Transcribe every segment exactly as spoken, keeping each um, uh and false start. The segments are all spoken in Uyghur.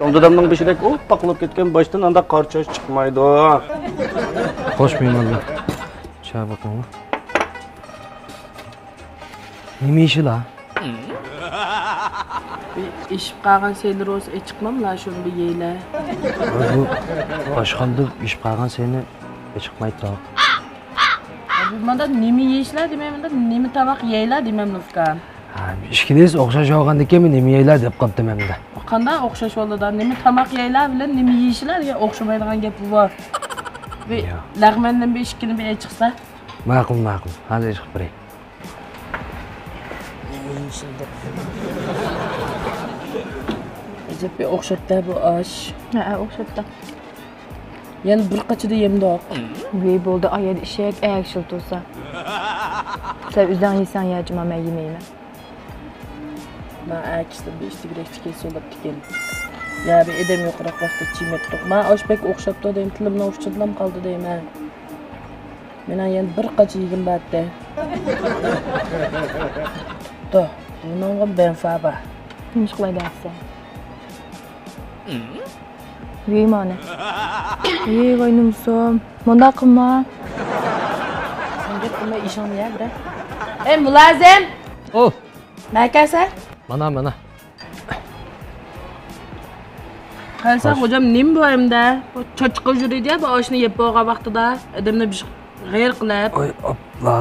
چوڭ دادامنىڭ بېشىدەك ئوپپاق بولۇپ كەتكەن باشتىن ئانداق قارا چاچ چىقمايدۇ. خوش مېھمانلار. چاي بېقىڭلار. نېمە يېيىشىلا؟ بىر ئېشىپ قالغان سەيلىرى بولسا ئېچىقماملا، شۇنى بىر يەيلە. بۇ ئاشخانىدا ئېشىپ قالغان سەينى ئېچىقمايدۇ. بۇ ماندا نېمە يېيىشلا دېمەي، ماندا نېمە تاماق يەيلا دېمەملۇ ئۇكام. ھا، ئىككىلىسى ئوخشاش بولغاندىكىن مەن نېمە يەيلا دەپ قاپتىمەن ئەمدى. قانداق ئوخشاش بولىدۇ؟ نېمە تاماق يەيلا بىلەن نېمە يېيىشلا دېگەن ئوخشىمايدىغان گەپمۇ بار. بىر ياق. لەغمەندىن بىر ئىككىنى بىر ئېچىقسا. ماقۇل، ماقۇل. ھازىر ئېچىقىپ بېرەي. ئەجەب بىر ئوخشاپتۇ بۇ ئاش. ھەئە، ئوخشاپتۇ. يەنە بىر قاچىدا يەمدۇق. ۋىي، بولدى، ئايەدە ئىشەك ئەگىشىلا تۇرسا. سەن ئۆزۈڭ يېسەڭ يە، جۇما، مەن يېمەيمەن. مانا ئەكىسىدىن بىر ئىشتە بىرەكچە كېسىۋاپتىكەن. يا بىر ئادەم يوقراق ۋاقىتتا چىمەپتۇق. مانا ئاش بەك ئوخشاپتۇ دەيمەن، تىلىمنىڭ ئۇچىدىنام قالدى دەيمەن. مېنىڭ يەنە بىر قاچا يېگۈم بارتى. بوپتۇ، بۇنىڭغا مەنپەئەت بار. نېمىش قىلاي دەيسەن؟ يېمەيمەن. يېمەيمەن. ۋاي نېمىسام. مۇنداق قىلما. سەن گەپ قىلماي ئىشىڭنى يە بىرەر. ئەي مۇلازىم! ئو! نەگە كەلسەن؟ مانا، مانا. قارىساڭ، خوجام، نېمە بۇ ئەمدى؟ بۇ چاچقا يۈرىدۇ يا، بۇ ئاشنى يەپ بولغان ۋاقتىدا ئادەمنى بىر غەيرىي قىلىپ. ئوي، ئاپلا.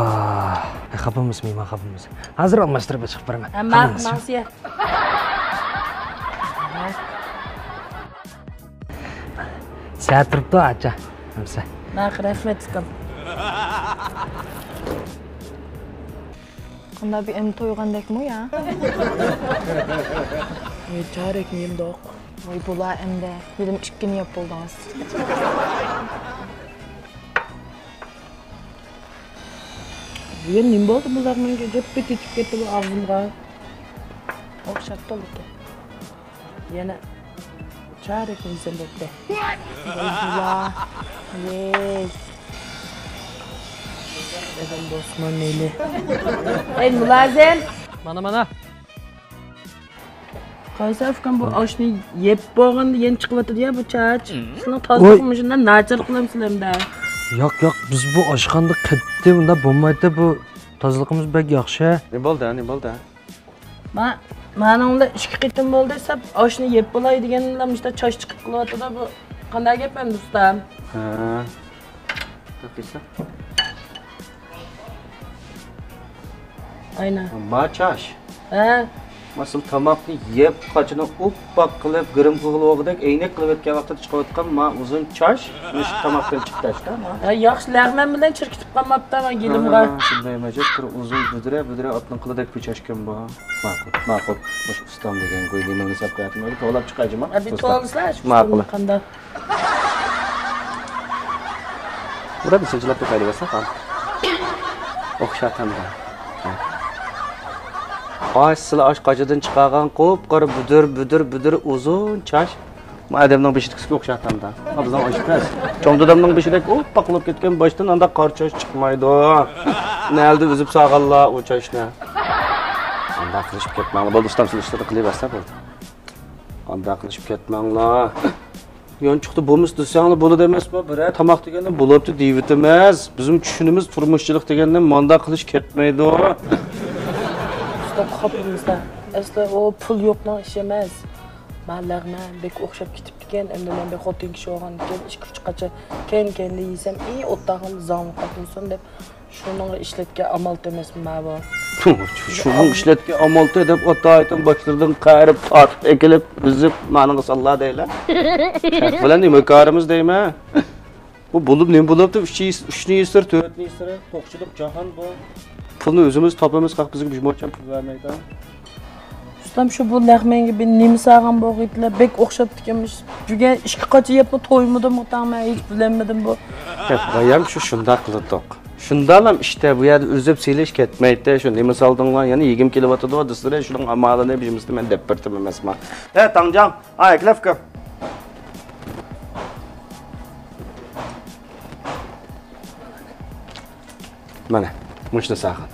ئەي، خاپا بولمىسۇن، مېھمان خاپا بولمىسۇن. ھازىر ئالماشتۇرۇپ چىقىپ بېرىمەن. ھە، خاپا ماقۇل، بولمىسۇن. ماڭسىيە. سەت تۇرۇپتۇ، ئاچا. ھەمسە. ماقۇل، رەھمەت، ئۇكام. قانداق بىر ئەمدى تويغاندەكمۇ يا؟ ۋاي، چارەكنى يېمىدۇق. ۋاي، بۇلار ئەمدى يېرىم ئىككىنى يەپ بولدىڭىز. بۈگۈن نېمە بولدى بۇلارنىڭكى؟ جۈپپە تېتىپ كەتتى بۇ ئاغزىمغا. ئوخشاپتۇ لېكىن. يەنە چارەكنى يېسەم بوپتۇ. ۋاي، بۇلار. ۋاي. ئادەم بولسىمۇ مەيلى. ئەي، مۇلازىم! مانا، مانا. قارىسا، ئۇكام، بۇ ئاشنى يەپ بولغاندا يەنە چىقىۋاتىدۇ يا بۇ چاچ. سىلەرنىڭ تازىلىقىڭلارمۇ شۇنداق ناچار قىلامسىلەر ئەمدى؟ ياق، ياق، بىز بۇ ئاشخانىدا قەتئىي بۇنداق بولمايتتى، بۇ تازىلىقىمىز بەك ياخشى. نېمە بولدى، نېمە بولدى؟ ما-، مانىڭلا ئىككى قېتىم بولدى، سەپ ئاشنى يەپ بولاي دېگەندىلا مۇشتا چاچ چىقىپ قېلىۋاتىدۇ، بۇ قانداق گەپ ئەمدى ئۇستام؟ ھە. توختىسا. ئاينا. ما چاش. ھە. ما سىلى تاماقنى يەپ قاچىنى ئوپپاق قىلىپ گىرىم قىلغىلى بولغۇدەك ئەينەك قىلىۋەتكەن ۋاقتىدا چىقىۋاتقان ما ئۇزۇن چاش مۇشۇ تاماقتىن چىقىپ تاشتا ما. ھە، ياخشى، لەغمەن بىلەن چىركىتىپ قالماپتۇ ما گېلىمغا. ھە، شۇنداق ئەمەس، بىر ئۇزۇن بۈدرە، بۈدرە ئاتنىڭ قىلىدەك بۇ چاش ئىكەن بۇ. ماقۇل، ماقۇل. مۇشۇ ئۇستام دېگەن گۇي نېمىڭ ھېسابقا ئەتمەيدۇ، توۋلاپ چىقايچۇ ما. ھە، بىر توۋلىسا، شۇ ماقۇل. قانداق؟ بۇدا بىر سىنچىلاپ بېقايلى بولسا، قان. ئوخشاپ تامدا. ئاش، سىلى ئاش قاچىدىن چىقارغان قۇپقارا بۈدۈر، بۈدۈر، بۈدۈر ئۇزۇن چاچ. ما ئادەمنىڭ بېشىدىكىسىگە ئوخشاپ تامدا. ما بىزنىڭ ئاش ئەمەس. چوڭ دادامنىڭ بېشىدەك ئوپپاق بولۇپ كەتكەن باشتىن ئانداق قارا چاچ چىقمايدۇ. نەلدە ئۈزۈپ سالغانلا ئۇ چاچنى. ئانداق قىلىشىپ كەتمەڭلار. بولدى، ئۇستام، سىلى ئىشلىرىنى قىلىۋەرسە بولدى. ئانداق قىلىشىپ كەتمەڭلار. يانچۇقتا بولمىسا دېسەڭلار بولىدۇ ئەمەسمۇ؟ بىرەر تاماق دېگەندە بولۇپتۇ دېيىۋېتىمىز. بىزمۇ چۈشىنىمىز، تۇرمۇشچىلىق دېگەندە مانداق قىلىش كەتمەيدۇ. ئۇستا، خاپىمىزدا. ئەسلى ئۇ پۇل يوقنىڭ ئىشى ئەمەس. ما لەغمەن بەك ئوخشاپ كېتىپتىكەن. ئەمدى مەن بىر خوتۇن كىشى بولغاندىكىن ئىككى ئۈچ قاچا كەينى-كەينىدە يېسەم، ئى، ئوتتاغىم زاڭلىق قاتمىسۇن دەپ. شۇنىڭغا ئىشلەتكەن ئامالتى ئەمەسمۇ ما بۇ؟ شۇنىڭ ئىشلەتكەن ئامالتى دەپ ئاتايتىن باشلىرىدىن قەرىپ تارتىپ ئەكېلىپ ئۈزۈپ مانىڭغا ساللا دەيلە. خەق بىلەن نېمە كارىمىز دەيمەن. بۇ بولۇپ نېمە بولۇپتۇ؟ ئۈچ يېس-، ئۈچنى يېسىر، تۆتنى يېسىر، توقچىلىق جاھان بۇ. پۇلنى ئۆزىمىز تاپىمىز، خەق بىزگە بىر موچەن پۇل بەرمەيدۇ. ئۇستام، شۇ بۇ لەغمەنگە بىر نېمە سالغان بولغىيتىلە، بەك ئوخشاپتىكەنمىش. بۈگۈن ئىككى قاچا يەپمۇ تويمىدىم ئۇتاڭ، مەن ھېچ بىلەلمىدىم بۇ. ياق، بايام شۇ شۇنداق قىلدۇق. شۇنداقلام ئىشتە بۇ يەردە ئۈزۈپ سېلىش كەتمەيتتى. شۇ نېمە سالدىڭلار؟ يەنە يېگۈم كېلىۋاتىدۇ دېسىلە، شۇنىڭ ئامالىنى بىزمىسىدە مەن دەپ بېرىتىم ئەمەسما. ھە، تاڭجاڭ. ھا، ئەكلەپ كىر. مانا، مۇشۇنى ساغىن.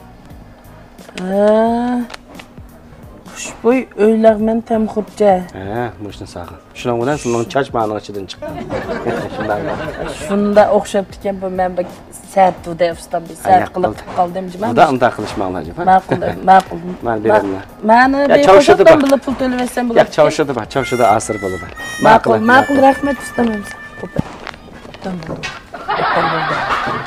ھە، خۇش ۋوي، ئۆيلەرمەن تەمخۇرچە. ھە، مۇشۇنى ساغىن. شۇنىڭ بىلەن سېنىڭ چاچ مانىڭ ئىچىدىن چىقتى. شۇنداقمۇ؟ شۇندا ئوخشاپتىكەن بۇ، مەن بەك سەت دە ئۇستا، بىر سەت قىلىپ قالدىم جىما. ئۇندا ئۇنداق قىلىشماڭلار جىما. ماقۇل، ماقۇل. مەن بېرەملا. مانا يا، چاۋشىدا بار. بىللە پۇل تۆلىۋەتسەم ياق، بولاتتى. چاۋشىدا بار، چاۋشىدا ئاسىر بولىدۇ. ماقۇل، ماقۇل، رەھمەت ئۇستام. ئوبدان بولدى. ئوبدان بولدى.